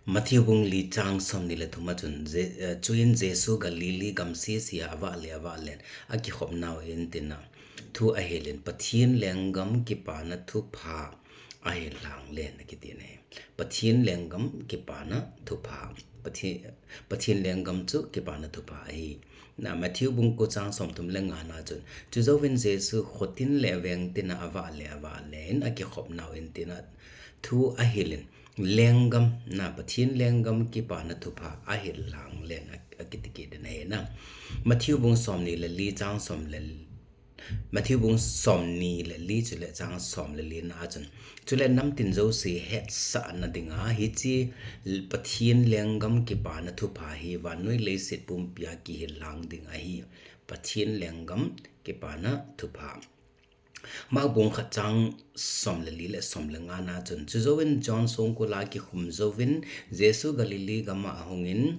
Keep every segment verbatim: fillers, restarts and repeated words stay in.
Matthew bung li chang somni le thum a chun, Je-, eh, chuin Jesu Galilee gam sese a avah le avah len akikhop nau in tin a thu ahilin, Pathen lenggam kipana thupha ahil lhang len akiti ahi. Pathen lenggam kipana thupha. Pathen, Pathen lenggam chu kipana thupha ahi. Na Matthew bung ko chang somthum le nga na chun, chujouvin Jesu khotin le vengtin a avah le avah len akikhop nau in tin a thu ahilin, lenggam, na Pathen lenggam kipana thupha ahil lhang len a, akiti kit in ahi na. Matthew bung somni le li chang som le, Matthew bung somni le li chule chang som le li na a chun, chule namtin jouse hetsahna dinga hiche Pathen lenggam kipana thupha hi vannoi leiset pumpia kihil lhang ding ahi. Pathen lenggam kipana thupha. Mark bung khat chang som le li le som le nga na chun, chujouvin John songkul a kikhum jouvin Jesu Galilee gam a ahungin,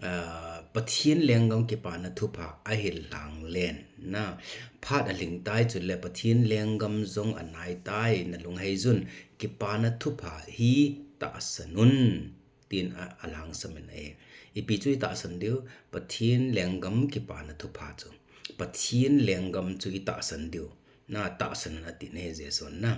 ah, Pathen lenggam kipana thupha ahil lhang len na. Phat alhing tai chule Pathen lenggam jong anai tai, nalung heijun, kipana thupha hi tahsan un, tin a, alhangsamin ahi. Ipi chu itahsan diu, Pathen lenggam kipana thupha chu. Pathen lenggam chu itahsan diu. Na tahsan un ati ahi Jesun na.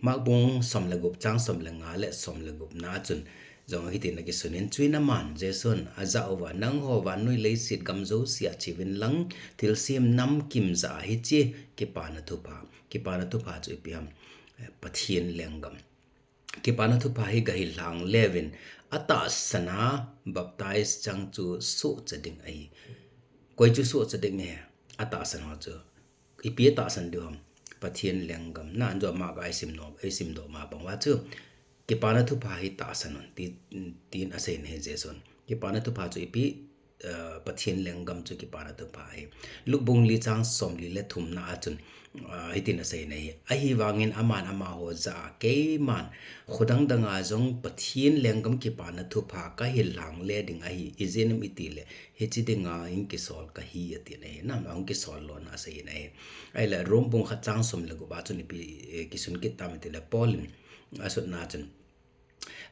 Mark bung som le gup chang som le nga le som le gup na chun, jong hitin akisunin, chuin aman Jesun ajah uva, nangho vannoi leiset gam jouse a cheuvin lang, thilsem namkim jah a hiche kipana thupha. Kipana thupha chu ipi ham, eh, Pathen lenggam. Kipana thupha hi gahil lhang leuvin, atahsan a baptize chang chu sohcha ding ahi. Koi chu sohcha ding ahi, atahsan ho chu. Ipi atahsan diu ham, Pathen lenggam. Na anjo ma ga isim no, isim doh ma bang uva chu, kipana thupha hi tahsan un, ti, tin asei ahi Jesun. Kipana thupha chu ipi, eh, Pathen lenggam chu kipana thupha ahi. Luke bung li chang somli le thum na a chun, ah, hitin asei ahi. Ahivangin aman amaho jah a, keiman khodang dang a jong Pathen lenggam kipana thupha kahil lhang le ding ahi, ijeh inem itile, hiche dinga hung kisol kahi ati ahi. Na, ahung kisol lona asei ahi. Ahile Rome bung khat chang som le gup a chun ipi, eh, kisun kit tam itile, Paul in asutna chun,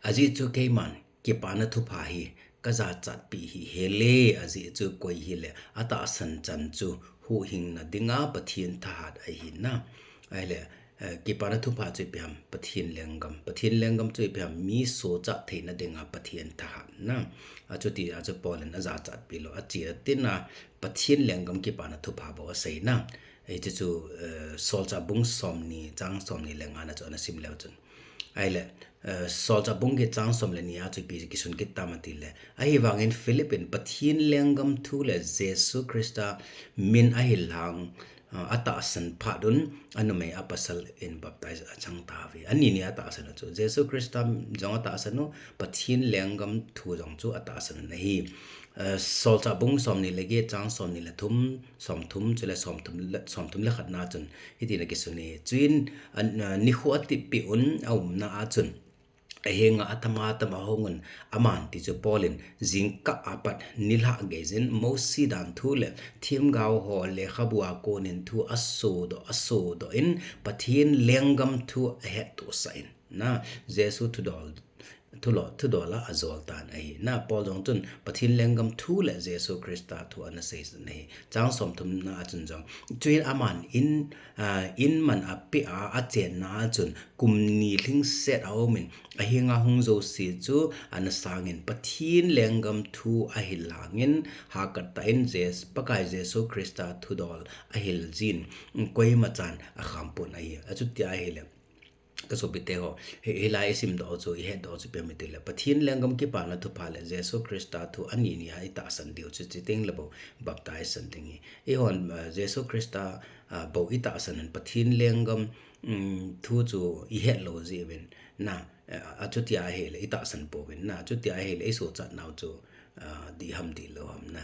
ajeh chu keiman kipana thupha hi kajachatpi hi hel e, ajeh chu koi hile atahsan chan chu huhhingna dinga Pathen thahat ahi na. Ahile, eh, kipana thupha chu ipi ham, Pathen lenggam. Pathen lenggam chu ipi ham, mi sohcha theina dinga Pathen thahat na. Achuti a chu Paul in ajachatpi lou, achi a tin a Pathen lenggam kipana thupha bou asei na. Hiche chu, eh, Solchah bung somni chang somni le nga na chu ana sim leu chun. Ahile, eh, Solchah bung get chang som le ni a chu ipi kisun kit tam itile, ahivangin Philip in Pathen lenggam thu le Jesu Christa min ahil lhang, ah, atahsan phat un, anumei apasal in baptize achang tauve. Ani ni atahsan u chu, Jesu Christa jong atahsan u, Pathen lenggam thu jong chu atahsan un ahi. Eh, Solchah bung somni le get chang somni le thum, somthum, chule somthum le, somthum le khat na chun, hitin akisun ahi. Chuin, an, ah, nikho atipeh un aumna a chun, ahenga athama thama ahung un, aman ti chu Paul in, jingkah a pat nilhah geiyin Mosi dan thu le themgao ho lekhabu a konin thu asodoh, asodoh in, Pathen lenggam thu ahettohsah in, na, Jesu thudol, thulou, thudol a ajol tan ahi. Na, Paul jong chun Pathen lenggam thu le Jesu Christa thu ana seisan ahi. Chang somthum na a chun jong, chuin aman in, ah, in man apeh a, achenna a chun, kum ni lhingset aumin, ahenga hung jouse chu ana sangin, Pathen lenggam thu ahil lhangin, hahkat tah in Jes-, Pakai Jesu Christa thudol ahil jin, koima chan akhampon ahi. Achuti ahile, kasopite ho, hi, hilai isimdoh chu, ihetdoh chu ipi ham itile, Pathen lenggam kipana thupha le Jesu Christa thu ani ni a itahsan diu chu, chuteng le bou baptize san ding ahi. Eihon, ah, Jesu Christa, ah, bou itahsan in Pathen lenggam, um, thu chu ihet lou jeh uvin, na, eh, achuti ahile itahsan pouvin, na, achuti ahile isohchat nau chu, ah, dih ham dih lou ham, na.